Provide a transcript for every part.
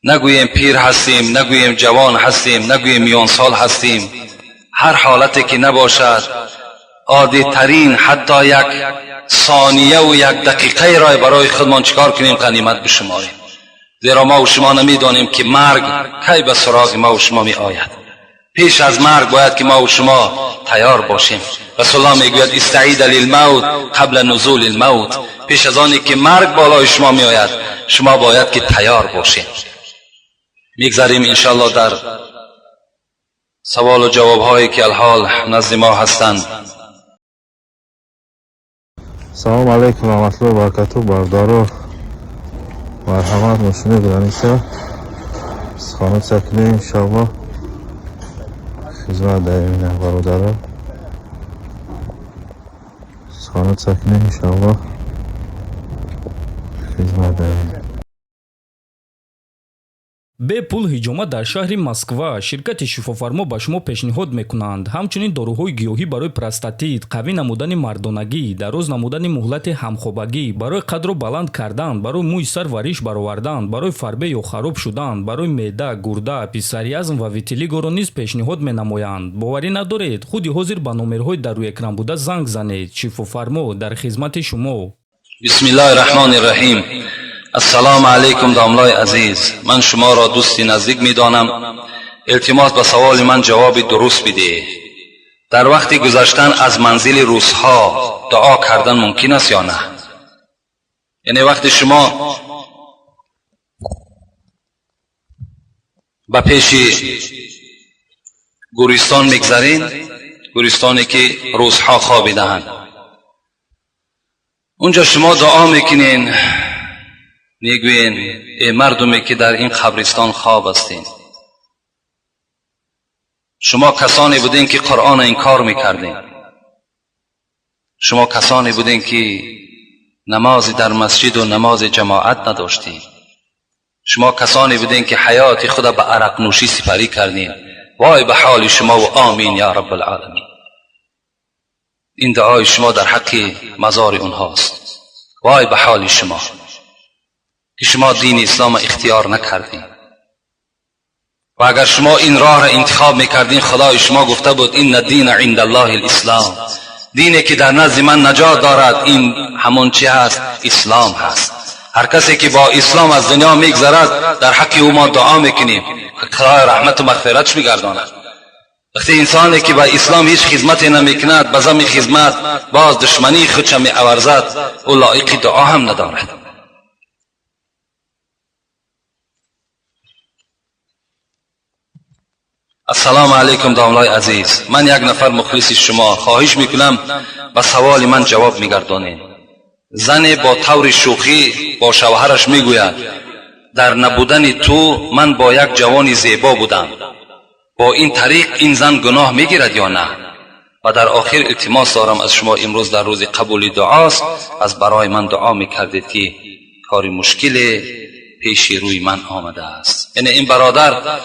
نگوییم پیر هستیم، نگوییم جوان هستیم، نگوییم میان سال هستیم، هر حالتی که نباشد، عادی ترین حتی یک ثانیه و یک دقیقه را برای خودمان چیکار کنیم؟ غنیمت بشماریم. زیرا ما و شما نمیدانیم که مرگ کی به سراغ ما و شما می آید. پیش از مرگ باید که ما و شما تیار باشیم. رسول الله میگوید استعید للموت قبل نزول الموت. پیش از آنی که مرگ بالای شما می آید شما باید که تیار باشیم. میگذریم انشاءالله در سوال و جواب هایی که الحال نزد ما هستند. Салом алейкум раҳматуллоҳи баракату, бародаро, марҳамат, мошини граница схонуца кунем, иншаллоҳ хизмат даем. Ина, бародаро, схонуца кунем, иншаллоҳ хизмат даем. Бепул ҳиҷома дар шаҳри Москва. Ширкати Шифофармо ба шумо пешниҳод мекунанд ҳамчунин доруҳои гиёҳӣ барои простатит, қавӣ намудани мардонагӣ, дароз намудани муҳлати ҳамхобагӣ, барои қадро баланд кардан, барои мӯи сар ва риш баровардан, барои фарбе ё хароб шудан, барои меъда, гурда, псориаз ва витилигоро низ пешниҳод менамоянд. Боварӣ надоред? Худи ҳозир ба номерҳои дар рӯи экран буда занг занед. Шифофармо дар хизмати шумо. بسم الله الرحمن الرحیم. السلام علیکم داملای عزیز، من شما را دوستی نزدیک می دانم. التماس به سوال من جواب درست بده. در وقتی گذشتن از منزل روسها دعا کردن ممکن است یا نه؟ یعنی وقتی شما به پیش گورستان میگذرین، گورستانی که روسها خوابیدهاند، اونجا شما دعا میکنین، میگوین ای مردمی که در این قبرستان خواب هستین، شما کسانی بودین که قرآن انکار میکردین، شما کسانی بودین که نماز در مسجد و نماز جماعت نداشتین، شما کسانی بودین که حیات خود به عرق نوشی سپری کردین، وای به حال شما و آمین یا رب العالمین. این دعای شما در حق مزار اونهاست. وای به حال شما که شما دین اسلام اختیار نکردین و اگر شما این راه را انتخاب میکردین، خدای شما گفته بود این دین عند الله الاسلام، دینی که در نزد من نجات دارد این همون چی هست؟ اسلام هست. هر کسی که با اسلام از دنیا میگذرد در حق او ما دعا میکنیم، خدای رحمت و مغفرتش میگرداند. وقتی انسانی که با اسلام هیچ خدمتی نمیکند، به زم خدمت باز دشمنی خودش می اورزد، او لایق دعا هم ندارد. السلام علیکم داملای عزیز، من یک نفر مخلص شما، خواهش میکنم به سوال من جواب میگردانید. زن با طور شوخی با شوهرش میگوید در نبودن تو من با یک جوان زیبا بودم، با این طریق این زن گناه میگیرد یا نه؟ و در آخر التماس دارم از شما، امروز در روز قبول دعاست، از برای من دعا میکردید که کار مشکل پیش روی من آمده است. یعنی این برادر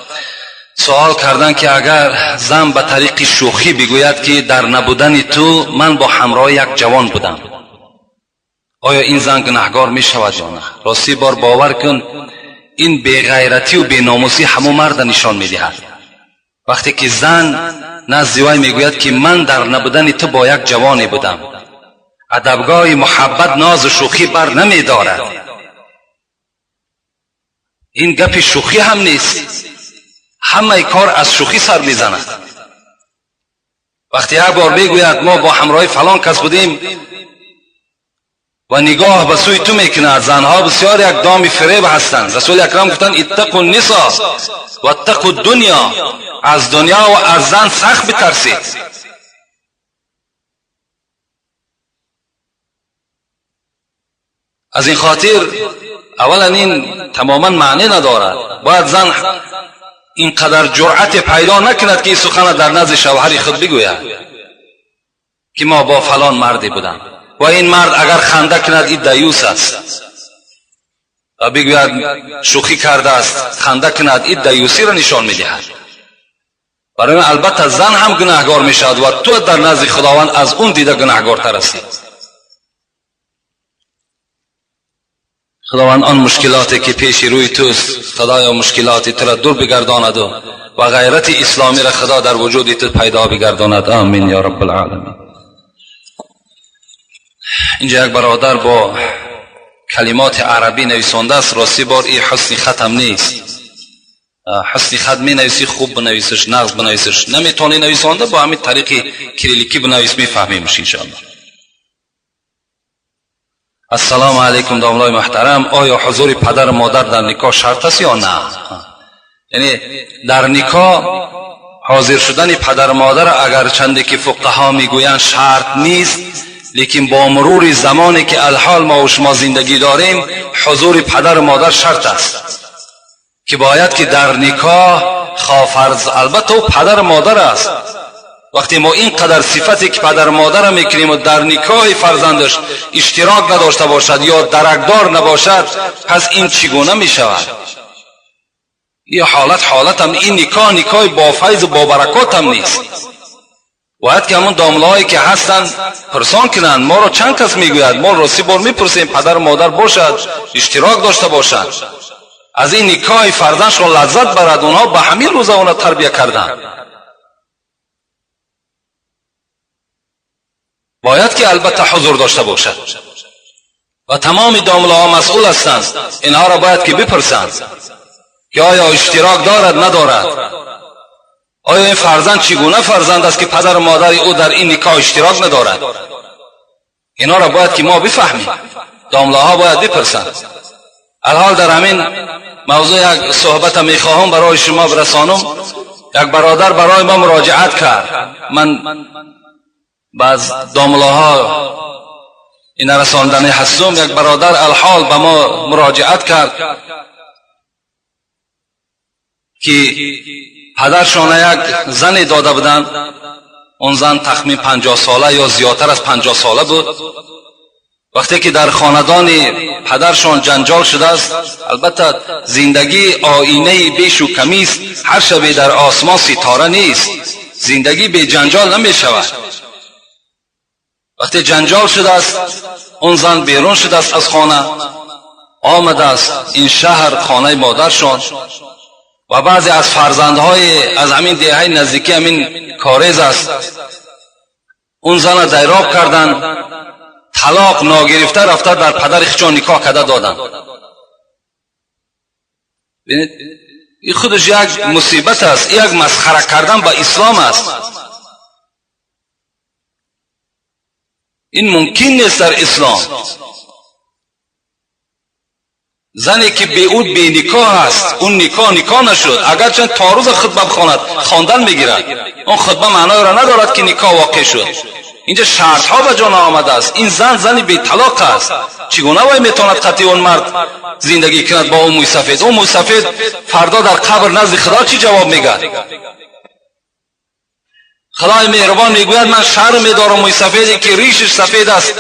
سوال کردن که اگر زن به طریق شوخی بگوید که در نبودن تو من با همراه یک جوان بودم، آیا این زن گناهگار می شود یا نه؟ راستی بار باور کن این بیغیرتی و بیناموسی همو مرد نشان می دهد. وقتی که زن نزد وی میگوید که من در نبودن تو با یک جوانی بودم، ادبگاه محبت ناز و شوخی بر نمی دارد. این گپ شوخی هم نیست، همه کار از شوخی سر میزند. وقتی یک بار میگوید ما با همراه فلان کس بودیم و نگاه به سوی تو میکند، زنها بسیار یک دام فریب هستند. رسول اکرم گفتند اتقوا النساء و اتقوا الدنیا، از دنیا و از زن سخت بترسید. از این خاطر اولا این تماما معنی ندارد. باید زن اینقدر جرأت پیدا نکند که این سخن در نزد شوهر خود بگوید که ما با فلان مردی بودم، و این مرد اگر خنده کند این دیوس است و بگوید شوخی کرده است، خنده کند، این دیوسی را نشان میدهد. برای البته زن هم گناهگار میشود و تو در نزد خداوند از اون دیده گناهگارتر هستی. Худованд он мушкилоте ки пеши рӯи туст, Худоё мушкилоти туро дур бигардонаду ва ғайрати исломиро Худо дар вуҷуди ту пайдо бигардонад. Амин ё раббалъоламин. Инҷа як бародар бо калимоти арабӣ нависондааст. Ростӣ бор и ҳусни хатам нест. Ҳусни хат менависӣ, хуб бинависиш, нағз бинависиш. Наметавонӣ нависонда, бо ҳамин тариқи кирилликӣ бинавис, мефаҳмемш иншоаллоҳ. Ассалому алайкум, домлои муҳтарам. Оё ҳузури падару модар дар никоҳ шарт аст ё на? Яъне дар никоҳ ҳозир шудани падару модар агарчанде ки фуқаҳо мегӯянд шарт нест, лекин бо мурури замоне ки алҳол мо ва шумо зиндагӣ дорем, ҳузури падару модар шарт аст, ки бояд ки дар никоҳ хофарз, албатта ӯ падару модар аст. Вақте мо ин қадар сифате ки падару модарро мекунем ва дар никоҳи фарзандаш иштирок надошта бошад ё даракдор набошад, пас ин чӣ гуна мешавад? Ин ҳолат ҳолатам, ин никоҳ никоҳи бо файзу бо баракотам нест. Бояд ки ҳамон домлаҳое ки ҳастанд пурсон кунанд. Моро чанд кас мегӯяд, мо ростӣ бор мепурсем, падару модар бошад, иштирок дошта бошад, аз ин никоҳи фарзандшон лаззат барад. Онҳо ба ҳамин рӯза онро тарбия карданд. Бояд ки албатта ҳузур дошта бошад ва тамоми домлаҳо масъул ҳастанд. Инҳоро бояд ки бипурсанд ки оё иштирок дорад, надорад, оё ин фарзанд чӣ гуна фарзанд аст ки падару модари ӯ дар ин никоҳ иштирок надорад. Инҳоро бояд ки мо бифаҳмем, домлаҳо бояд бипурсанд. Алҳол дар ҳамин мавзӯъ як суҳбата мехоҳам барои шумо бирасонам. Як бародар барои мо муроҷиат кард. Ман баъз домлаҳо ина расондани ҳастум. Як бародар алҳол ба мо муроҷиат кард ки падаршона як зане дода буданд. Он зан тахмин 50 сола ё зиёдтар аз 50 сола буд. Вақте ки дар хонадони падаршон ҷанҷол шудааст, албатта зиндагӣ оинаи бешу камист, ҳар шабе дар осмон ситора нест, зиндагӣ беҷанҷол намешавад. Вақте ҷанҷол шудааст, он зан берун шудааст аз хона, омадааст ин шаҳр хонаи модаршон ва баъзе аз фарзандҳои аз ҳамин деҳаи наздикӣ, ҳамин корез аст, он зана дайроб карданд, талоқ ногирифта рафта дар падари худшон никоҳ карда доданд. Бинед, ин худаш як мусибат аст, як масхара кардан ба ислом аст. Ин мумкин нест дар ислом. Зане ки бе ӯ беникоҳ аст, он никоҳ никоҳ нашуд, агарчанд то рӯза хутба бихонад, хондан мегирад, он хутба маъноеро надорад ки никоҳ воқеъ шуд. Инҷа шартҳо ба ҷо наомадааст. Ин зан зани беталоқ аст. Чӣ гуна вай метавонад қатъи он мард зиндагӣ кунад бо ӯ мӯйсафед? Ӯ мӯйсафед фардо дар қабр назди Худо чӣ ҷавоб мегӯяд? Худои меҳрубон мегӯяд ман шарм медорам мӯйсафеде ки ришаш сафед аст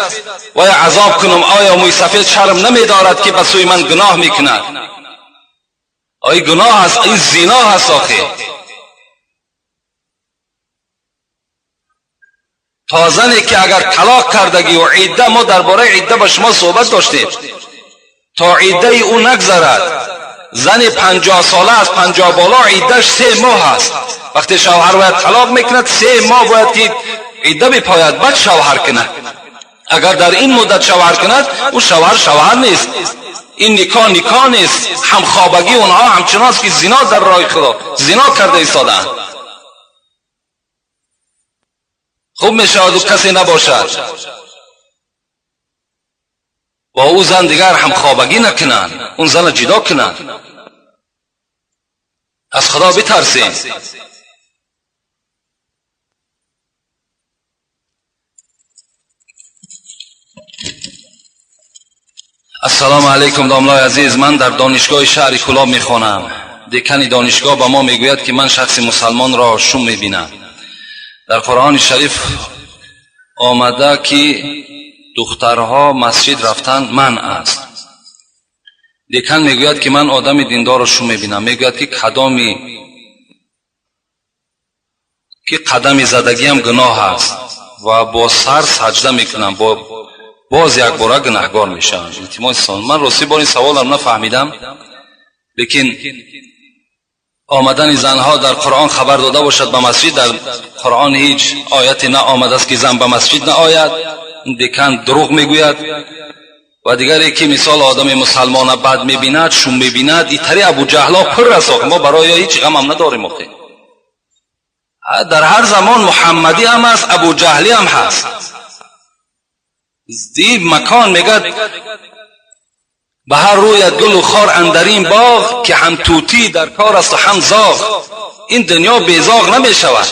вай азоб кунам. Оё мӯйсафед шарм намедорад ки ба сӯи ман гуноҳ мекунад? Ой гуноҳ аст, ин зино аст. Охир то зане ки агар талоқ кардагӣ ва идда, мо дар бораи идда ба шумо суҳбат доштем, то иддаи ӯ нагзарад, зани 50 сола аз 50 боло иддаш 3 моҳ аст. Вақте шавҳар бояд талоқ мекунад, 3 моҳ бояд ки идда бипояд, баъд шавҳар кунад. Агар дар ин муддат шавҳар кунад, ӯ шавҳар шавҳар нест, ин никоҳ никоҳ нест. Ҳамхобагӣ онҳо ҳамчунон аст ки зино дар роҳи Худо зино карда истодаанд. Хуб мешавад ӯ касе набошад, бо ӯ зан дигар ҳамхобагӣ накунанд, он зана ҷудо кунанд. Аз Худо битарсем. Ассалому алайкум, домлои азиз. Ман дар донишгоҳи шаҳри Кӯлоб мехонам. Декани донишгоҳ ба мо мегӯяд ки ман шахси мусалмонро шум мебинам. Дар Қуръони шариф омада ки духтарҳо масҷид рафтан манъ аст. Декан мегӯяд ки ман одами диндорро шум мебинам. Мегӯяд ки кадоми ки қадами задагиам гуноҳ аст ва бо сар саҷда мекунам, бо Боз як бора гунаҳгор мешаванд. Илтимос, ман рости бор ин саволам нафаҳмидам, лекин омадани занҳо дар Қуръон хабар дода бошад ба масҷид, дар Қуръон ҳеҷ ояте наомадааст ки зан ба масҷид наояд. Декан дурӯғ мегӯяд. Ва дигаре ки мисол одами мусалмона бад мебинад, шум мебинад, итари Абуҷаҳло пур аст. Мо барои ҳеҷ ғамам надорем. Охе дар ҳар замон муҳаммадӣ ҳам аст, абуҷаҳлӣ ҳам ҳаст. Ди макон мегӯяд ба ҳар рӯят гулу хор андарин боғ, ки ҳам тӯтӣ дар кор аст ва ҳам зоғ. Ин дунё безоғ намешавад.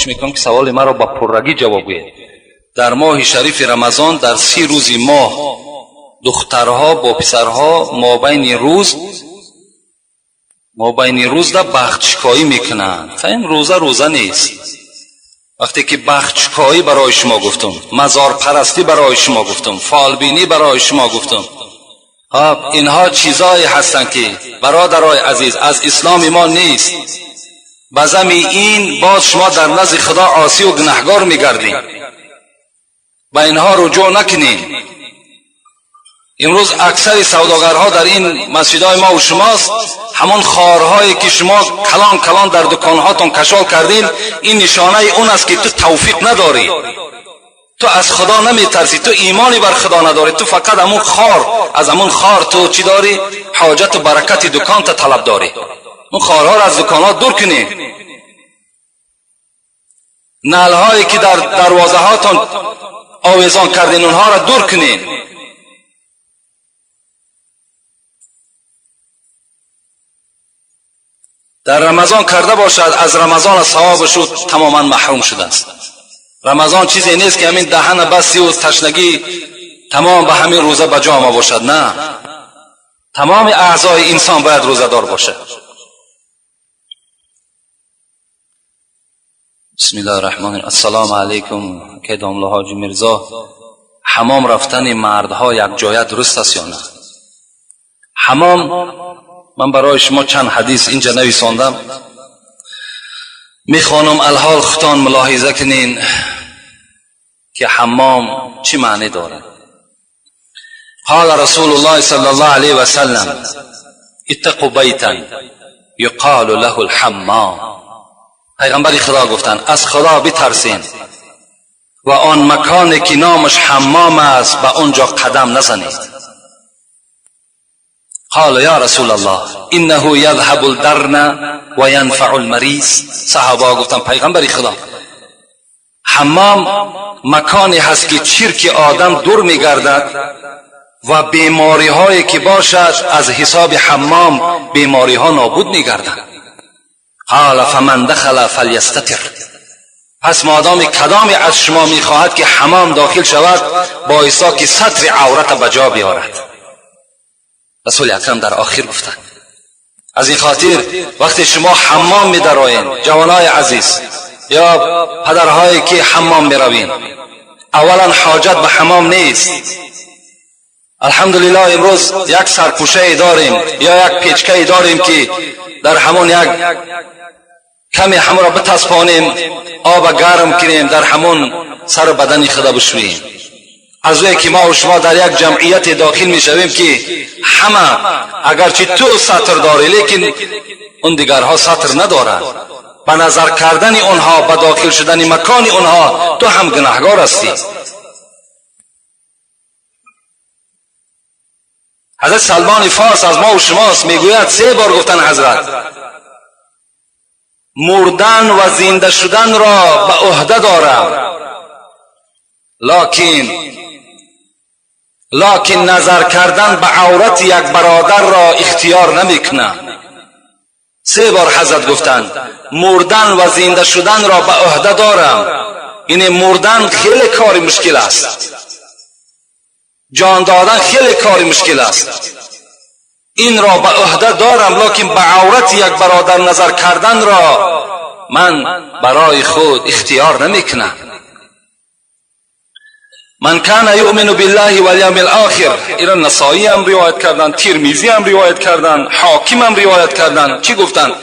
Мекунам ки саволи маро ба пуррагӣ ҷавоб гӯед. Дар моҳи шарифи Рамазон дар 30 рӯзи моҳ духтарҳо бо писарҳо мобайни рӯзда бахтшикоӣ мекунанд. Ин рӯза рӯза нест. Вақте ки бахтшикоӣ барои шумо гуфтум, мазорпарастӣ барои шумо гуфтум, фолбинӣ барои шумо гуфтум, инҳо чизое ҳастанд ки бародарои азиз аз исломи мо нест. Ба зами ин боз шумо дар назди Худо осию гунаҳгор мегардед. Ба инҳо руҷӯъ накунед. Имрӯз аксари савдогарҳо дар ин масҷидҳои мо ва шумост. Ҳамон хорҳое ки шумо калон калон дар дуконҳотон кашол кардин, ин нишонаи он аст ки ту тавфиқ надорӣ, ту аз Худо наметарсӣ, ту имони бар Худо надорӣ, ту фақат ҳамон хор, аз ҳамон хор ту чӣ дорӣ? Ҳоҷату баракати дуконта талаб дорӣ. Он хорҳоро аз дуконҳо дур кунед. Налҳое ки дар дарвозаҳотон овезон кардин, онҳоро дур кунед. Дар Рамазон карда бошад, аз Рамазон аз савобаш ӯ тамоман маҳрум шудааст. Рамазон чизе нест ки ҳамин даҳана басти ӯ ташнагӣ тамом ба ҳамин рӯза ба ҷо ома бошад. На, тамоми аъзои инсон бояд рӯзадор бошад. Бисмиллоҳи раҳмони. Ассалому алайкум ки домла ҳоҷи Мирзо, ҳамом рафтани мардҳо як ҷоя дуруст аст ё на? Ҳамом, ман барои шумо чанд ҳадис инҷа нависондам, мехонам, алҳол худтон мулоҳиза кунин ки ҳаммом чӣ маъне дорад. قال رسول الله صلى الله عليه وسلم اتقوا بيتا يقال له الحمام. پیغمبر خدا گفتند از خدا بترسین و آن مکانی که نامش حمام است به آنجا قدم نزنید. قال یا رسول الله انه یذهب الدرن و ینفع المریض. صحابه گفتند پیغمبر خدا، حمام مکانی هست که چرک آدم دور میگردد و بیماری هایی که باشد از حساب حمام بیماری ها نابود میگردند. قال فمن دخل فلیستتر. پس مادام کدامی از شما میخواهد که حمام داخل شود بایستا که ستر عورت به جا بیارد. رسول اکرم در آخر گفتند. از این خاطر وقتی شما حمام میدرایین، جوانای عزیز یا پدرهایی که حمام میروین، اولا حاجت به حمام نیست. الحمدلله امروز یک سرپوشه داریم یا یک پیچکه داریم که در همون یک کمی همون را بتسپانیم، آب گرم کنیم، در همون سر بدن خود بشوییم. از وی که ما و شما در یک جمعیت داخل میشویم که همه اگرچه تو ستر داری لیکن اون دیگرها ستر ندارند، به نظر کردن اونها، به داخل شدن مکان اونها تو هم گناهگار هستی. حضرت سلمان فارس از ما و شماست، میگوید 3 بار گفتن حضرت مردن و زنده شدن را به عهده دارم، لاکن نظر کردن به عورت یک برادر را اختیار نمیکنم. 3 بار حضرت گفتند مردن و زنده شدن را به عهده دارم. یعنی مردن خیلی کار مشکل است، جان دادن خیلی کار مشکل است، این را به عهده دارم، لکن به عورت یک برادر نظر کردن را من برای خود اختیار نمیکنم. من کان یؤمن بالله والیوم الاخر، اینا نسائی هم روایت کردن، ترمذی هم روایت کردن، حاکم هم روایت کردن. چی گفتن؟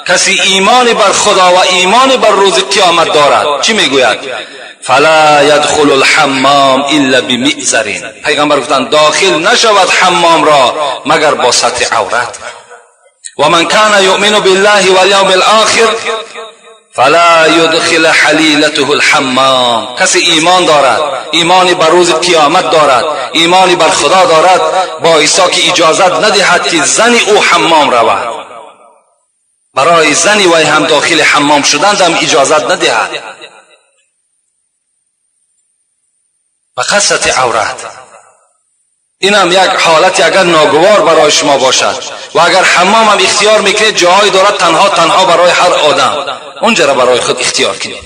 کسی ایمان بر خدا و ایمان بر روز قیامت دارد، چی میگوید؟ فلا يدخل الحمام الا بمئزر. پیغمبر گفتند داخل نشود حمام را مگر با ستر عورت. و من كان یؤمن بالله والیوم الاخر فلا يدخل حلیلته الحمام. کسی ایمان دارد، ایمانی بر روز قیامت دارد، ایمانی بر خدا دارد، با عیسی که اجازت ندهد که زن او حمام رود. برای زنی وی هم داخل حمام شدند هم اجازت ندهد. فقط ستر عورت. این هم یک حالت اگر ناگوار برای شما باشد و اگر حمام هم اختیار میکنید، جاهای دارد تنها تنها برای هر آدم، اونجا را برای خود اختیار کنید.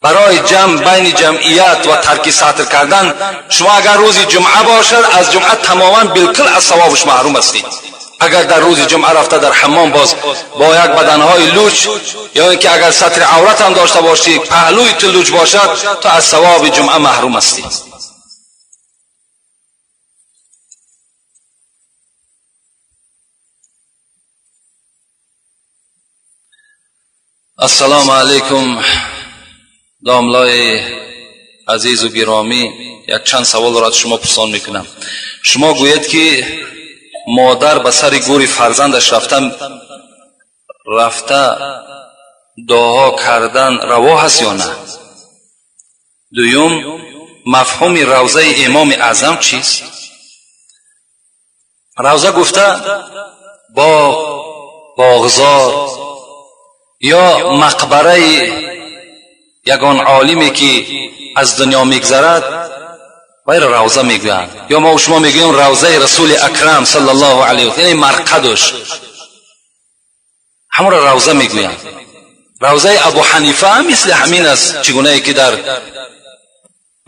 برای جمع بین جمعیت و ترک ستر کردن، شما اگر روز جمعه باشد از جمعه تماما بالکل از ثوابش محروم هستید. اگر در روز جمعه رفته در حمام باز با یک بدنهای لوچ، یا اینکه اگر ستر عورت هم داشته باشی پهلوی تو لوچ باشد، تو از ثواب جمعه محروم هستی. السلام علیکم داملای عزیز و گرامی، یک چند سوال را از شما پرسان میکنم. شما گوید که مادر به سر گور فرزندش رفته دعا کردن روا هست یا نه؟ دوم، مفهوم روضه امام اعظم چیست؟ روضه گفته باغ، باغزار یا مقبره یگان عالمی که از دنیا میگذرد وی را روضه میگویند. یا ما و شما میگوییم روضه رسول اکرم صلی الله علیه و یعنی مرقدش، همون را روضه میگویند. روضه ابو حنیفه هم مثل همین است، چگونه ای که در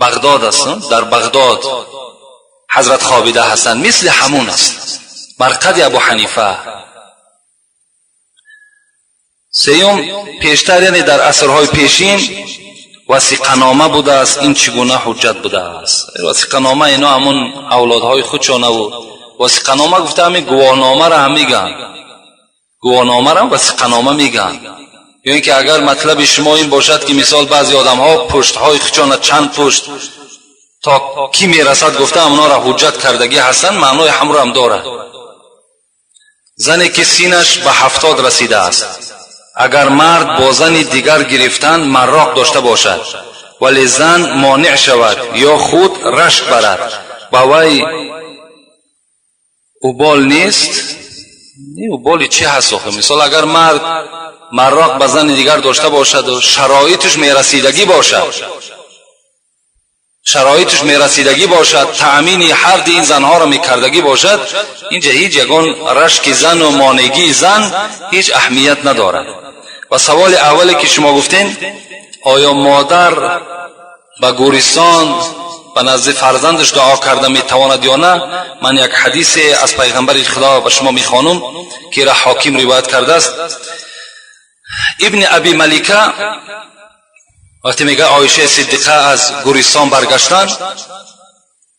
بغداد است، در بغداد حضرت خوابیده هستند، مثل همون است مرقد ابو حنیفه. سیوم، پیشتر یعنی در عصرهای پیشین وثیقه‌نامه بوده است، این چگونه حجت بوده است؟ وثیقه‌نامه اینا همون اولادهای خودشانه و وثیقه‌نامه گفته همین گواهنامه را هم میگن، گواهنامه را وثیقه‌نامه میگن. یا اینکه اگر مطلب شما این باشد که مثال بعضی آدم‌ها پشت‌های خودشان چند پشت تا کی میرسد گفته همونا را حجت کردگی هستند، معنای هم را هم داره. زنی که سینش به 70 رسیده است، اگر مرد با زن دیگر گرفتن مراق داشته باشد ولی زن مانع شود یا خود رشک برد، با وی اوبال نیست؟ نه، اوبالی چی هست آخه؟ مثال اگر مرد مراق به زن دیگر داشته باشد و شرایطش میرسیدگی باشد، شرایطش میرسیدگی باشد، تأمین هر دی این زنها را میکردگی باشد، اینجا هیچ یگان رشک زن و مانگی زن هیچ اهمیت ندارد. و سوال اولی که شما گفتین، آیا مادر به گورستان به نزد فرزندش دعا کرده میتواند یا نه؟ من یک حدیث از پیغمبر خدا به شما میخوانم که را حاکم روایت کرده است. ابن ابی ملیکه وقتی میگه عایشه صدیقه از گورستان برگشتن،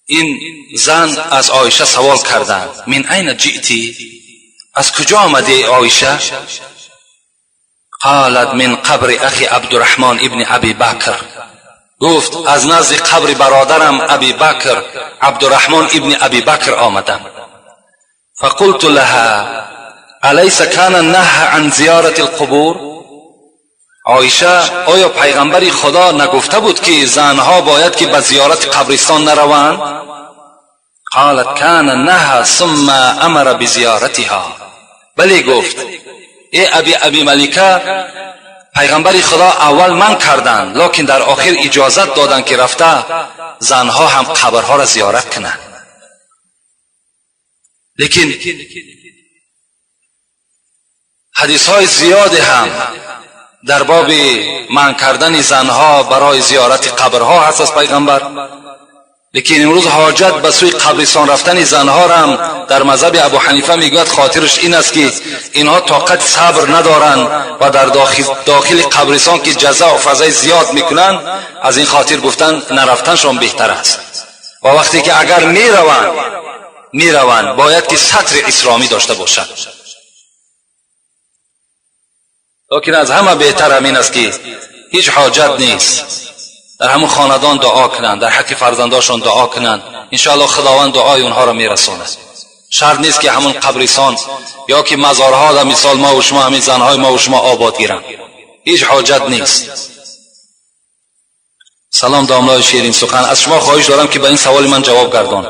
این زن از عایشه سوال کردند، من این جئتی، از کجا آمدی عایشه؟ قالت من قبر اخی عبدالرحمن ابن ابی بکر. گفت از نزد قبر برادرم ابی بکر عبدالرحمن ابن ابی بکر آمدم. فقلت لها الیس کان نهی عن زیارت القبور؟ عایشه آیا پیغمبر خدا نگفته بود که زنها باید که به زیارت قبرستان نروند؟ قالت کان نهی ثم امر بزیارتها. بله گفت ای ابی ملیکه، پیغمبر خدا اول من کردند، لکن در آخر اجازت دادند که رفته زنها هم قبرها را زیارت کنند. لیکن حدیث های زیاد هم در باب منع کردن زنها برای زیارت قبرها هست از پیغمبر. لیکن امروز حاجت به سوی قبرستان رفتن زنها را هم در مذهب ابو حنیفه میگوید خاطرش این است که اینها طاقت صبر ندارند و در داخل قبرستان که جزا و فضای زیاد میکنند، از این خاطر گفتن نرفتنشان بهتر است. و وقتی که اگر میروند باید که ستر اسلامی داشته باشند. لیکن از همه بهتر همین است که هیچ حاجت نیست. Дар ҳамон хонадон дуо кунанд, дар ҳаққи фарзандошон дуо кунанд. Иншоаллоҳ Худованд дуои онҳоро мерасонад. Шарт нест ки ҳамон қабрисон ё ки мазорҳо дар мисол мо ва шумо ҳамин занҳои мо ва шумо обод гиранд. Ҳеҷ ҳоҷат нест. Салом домлаи ширин сухан, аз шумо хоҳиш дорам ки ба ин саволи ман ҷавоб гардон.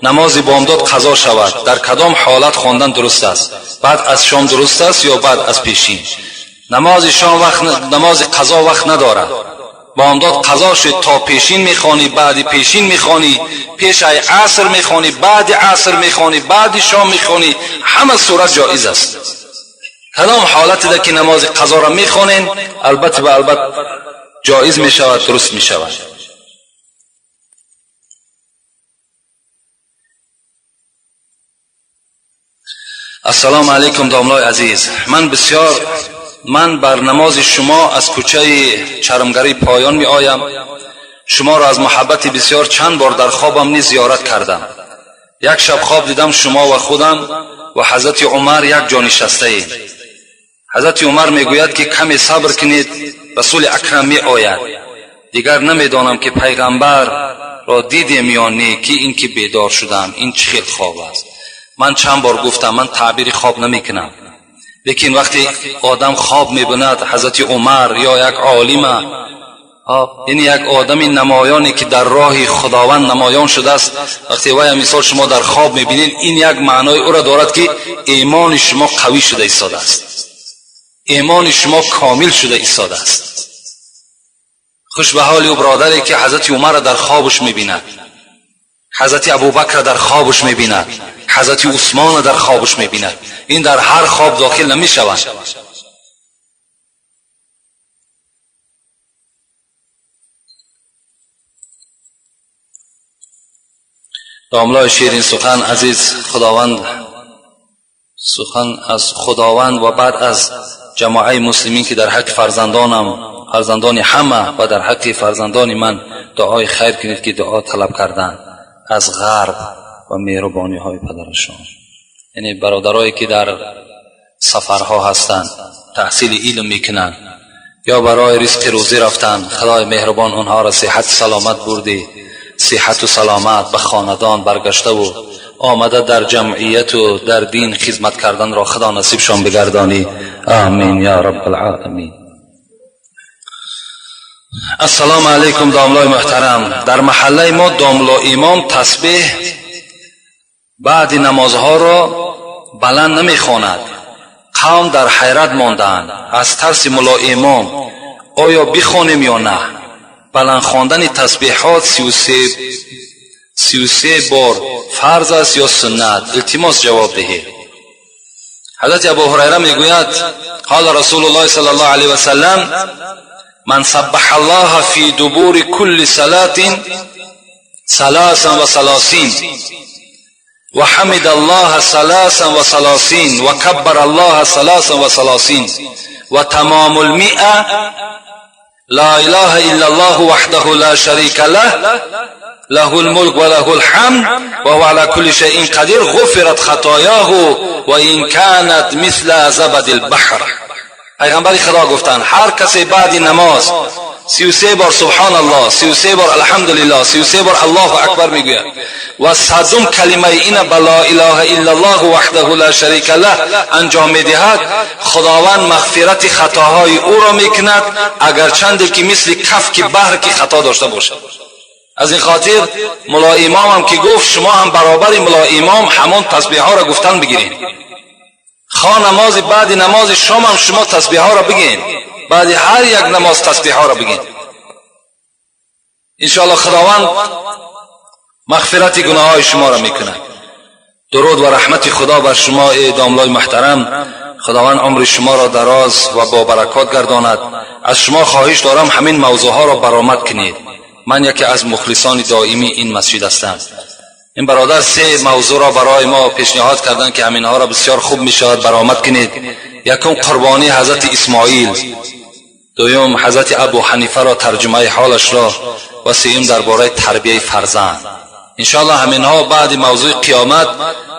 Намози бомдод қазо шавад, дар кадом ҳолат хондан дуруст аст? Баъд аз шом дуруст аст ё баъд аз пешин? Намози шом вақт, намози қазо вақт надорад. Бомдод қазо шуд, то пешин мехонӣ, баъди пешин мехонӣ, пеш ай аср мехонӣ, баъди аср мехонӣ, баъди шом мехонӣ, ҳама сурат ҷоиз аст. Кадом ҳолате ки намози қазоро мехонен, албатта ба албатта ҷоиз мешавад, дуруст мешавад. Ассалому алайкум домлои азиз. Ман бар намози шумо аз кӯчаи чармгарӣ поён меоям. Шуморо аз муҳаббати бисёр чанд бор дар хобам низ зиёрат кардам. Як шаб хоб дидам шумо ва худам ва ҳазрати Умар як ҷо нишастаем. Ҳазрати Умар мегӯяд ки каме сабр кунед, Расули Акрам меояд. Дигар намедонам ки пайғамбарро дидем ё не, ки ин ки бедор шудам, ин чӣ хел хоб аст. Ман чанд бор гуфтам, ман таъбири хоб намекунам. Лекин вақте одам хоб мебинад ҳазрати Умар ё як олима, яъне як одами намоёне ки дар роҳи Худованд намоён шудааст, вақте вай мисол шумо дар хоб мебинед, ин як маънои ӯро дорад ки имони шумо қавӣ шуда истодааст, имони шумо комил шуда истодааст. Хуш ба ҳоли ӯ бародаре ки ҳазрати Умарро дар хобаш мебинад, ҳазрати Абубакрро дар хобаш мебинад, ҳазрати Усмонро дар хобаш мебинад. Ин дар ҳар хоб дохил намешавад. Домлаи ширин сухан азиз Худованд, сухан аз Худованд ва баъд аз ҷамоаи муслимин ки дар ҳаққи фарзандонам, фарзандони ҳама ва дар ҳаққи фарзандони ман дуои хайр кунед ки дуо талаб карданд аз ғарб ва меҳрубониҳои падарашон. Яъне бародарое ки дар сафарҳо ҳастанд, таҳсили илм мекунанд ё барои ризқи рӯзӣ рафтанд, Худои меҳрубон онҳоро сиҳату саломат бурдӣ, сиҳату саломат ба хонадон баргаштаву омада дар ҷамъияту дар дин хизмат карданро Худо насибшон бигардонӣ. Амин я раббал оламин. Ассалому алайкум домлои муҳтарам. Дар маҳаллаи мо домло имом тасбеҳ баъди намозҳоро баланд намехонад. Қавм дар ҳайрат мондаанд аз тарси мулло имом. Оё бихонем ё на? Баланд хондани тасбеҳот 33 бор фарз аст ё суннат? Илтимос ҷавоб диҳед. Ҳазрати Абу Ҳурайра мегӯяд: қола Расулуллоҳи саллаллоҳу алайҳи васаллам: ман саббаҳа Аллоҳа фи дубури кулли салатин саласан ва саласин ва ҳамида Аллоҳа саласан ва саласин ва каббара Аллоҳа саласан ва саласин ва тамомул миа ла илаҳа илла Аллоҳу ваҳдаҳу ла шарика лаҳ лаҳул мулк ва лаҳул ҳамд ва ҳува ала кулли шайъин қадир ғуфират хатояҳу ва ин канат мисла забадил баҳр. Пайғамбари Худо гуфтанд: ҳар касе баъди намоз 33 бор субҳоналлоҳ, 33 бор алҳамдулиллоҳ, 33 бор Аллоҳу акбар мегӯяд ва садум калимаи ина ба ла илаҳа иллаллоҳу ваҳдаҳу ла шарика лаҳ анҷом медиҳад, Худованд мағфирати хатоҳои ӯро мекунад, агарчанде ки мисли кафки баҳр ки хато дошта бошад. Аз ин хотир мулло имомам ки гуфт, шумо ҳам баробари мулло имом ҳамон тасбеҳҳоро гуфтан бигиред. Хо намози баъди намози шомам шумо тасбеҳҳоро бигин, баъди ҳар як намоз тасбеҳҳоро бигин. Иншоаллоҳ Худованд мағфирати гуноҳҳои шуморо мекунад. Дуруд ва раҳмати Худо бар шумо эй домлои муҳтарам. Худованд умри шуморо дароз ва бо баракот гардонад. Аз шумо хоҳиш дорам ҳамин мавзӯъҳоро баромад кунед. Ман яке аз мухлисони доимии ин масҷид ҳастам. Ин бародар се мавзӯъро барои мо пешниҳод карданд ки ҳаминҳоро бисёр хуб мешавад баромад кунед. Якум қурбонии ҳазрати Исмоил, дуюм ҳазрати Абу Ҳанифаро тарҷумаи ҳолашро ва сеюм дар бораи тарбияи фарзанд. Иншоаллоҳ ҳаминҳо баъди мавзӯи қиёмат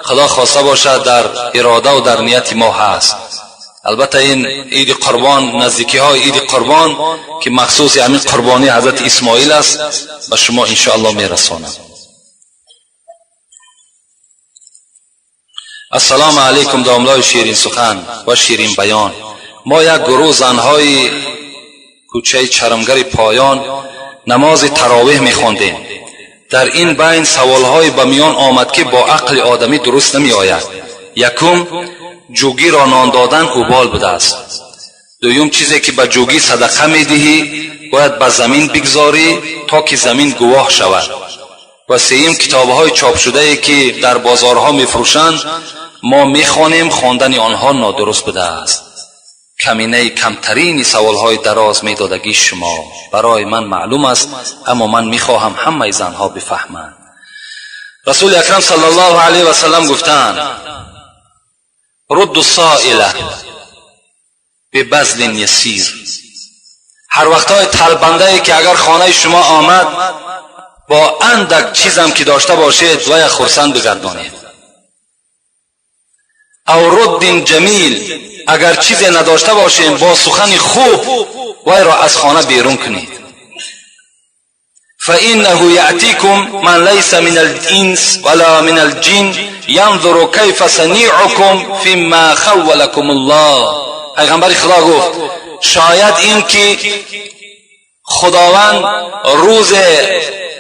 Худо хоста бошад дар ирода ва дар нияти мо ҳаст. Албатта, ин Иди Қурбон, наздикиҳои Иди Қурбон, ки махсуси ҳамин қурбонии ҳазрати Исмоил аст, ба шумо иншоаллоҳ мерасонам. Ассалому алайкум, домлои ширин сухан ва ширин баён. Мо як гурӯҳ занҳои кӯчаи Чармгари Поён намози таровеҳ мехондем. Дар ин байн саволҳое ба миён омад, ки бо ақли одамӣ дуруст намеояд. Якум, ҷугиро нон додан убол будааст. Дуюм, чизе ки ба ҷугӣ садақа медиҳӣ, бояд ба замин бигзорӣ, то ки замин гувоҳ шавад. Ва сеюм, китобҳои чопшудае, ки дар бозорҳо мефурӯшанд, мо мехонем, хондани онҳо нодуруст будааст. Каминаи камтарини саволҳои дароз медодагии шумо барои ман маълум аст, аммо ман мехоҳам ҳамаи занҳо бифаҳманд. Расули акрам саллаллоҳу алайҳи васаллам гуфтаанд: рудду соила бибазлин ясир. Ҳар вақтҳои талбандае, ки агар хонаи шумо омад, бо андак чизам ки дошта бошед, вая хурсанд бигардонед. Ав руддин ҷамил, агар чизе надошта бошем, бо сухани хуб вайро аз хона берун кунед. فإنه يأتيكم من ليس من الإنس ولا من الجن ينظر كيف صنيعكم فيما خولكم الله. پیغمبر خدا گفت شاید این که خداوند روز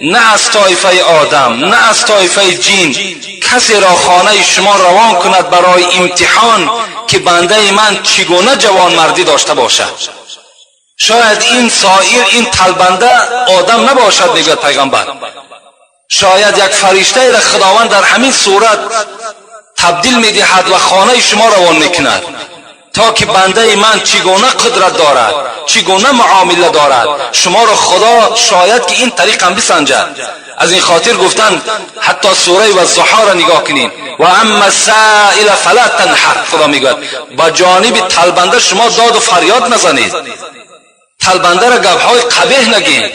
نه از طایفه آدم، نه از طایفه جین کسی را خانه شما روان کند برای امتحان که بنده من چگونه جوانمردی داشته باشد. شاید این سائل، این طلبنده آدم نباشد. میگوید پیغمبر، شاید یک فرشته را خداوند در همین صورت تبدیل میدهد و خانه شما روان میکند تا که بنده من چگونه قدرت دارد، چگونه معامله دارد. شما را خدا شاید که این طریق هم بسنجد. از این خاطر گفتن، حتی سوره والضحی را نگاه کنین، و اما السائل فلا تنهر. خدا میگوید با جانب طلبنده شما داد و فریاد نزنید، طلبنده را گپهای قبیح نگین.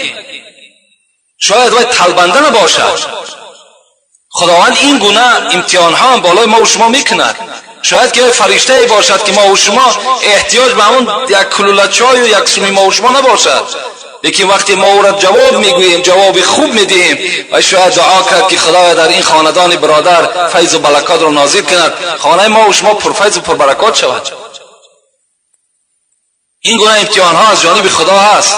شاید وای طلبنده نباشد. خداوند این گونه امتحان ها هم بالای ما و شما میکند. شاید که فرشته باشد که ما و شما احتیاج به همون یک کلوله چای و یک سومی ما و شما نباشد، لیکن وقتی ما او را جواب میگوییم، جواب خوب میدهیم و شاید دعا کرد که خدایا در این خاندان برادر فیض و برکات را نازل کند، خانه ما و شما پرفیض و پربرکات شود. این گونه امتحان ها از جانب خدا هست.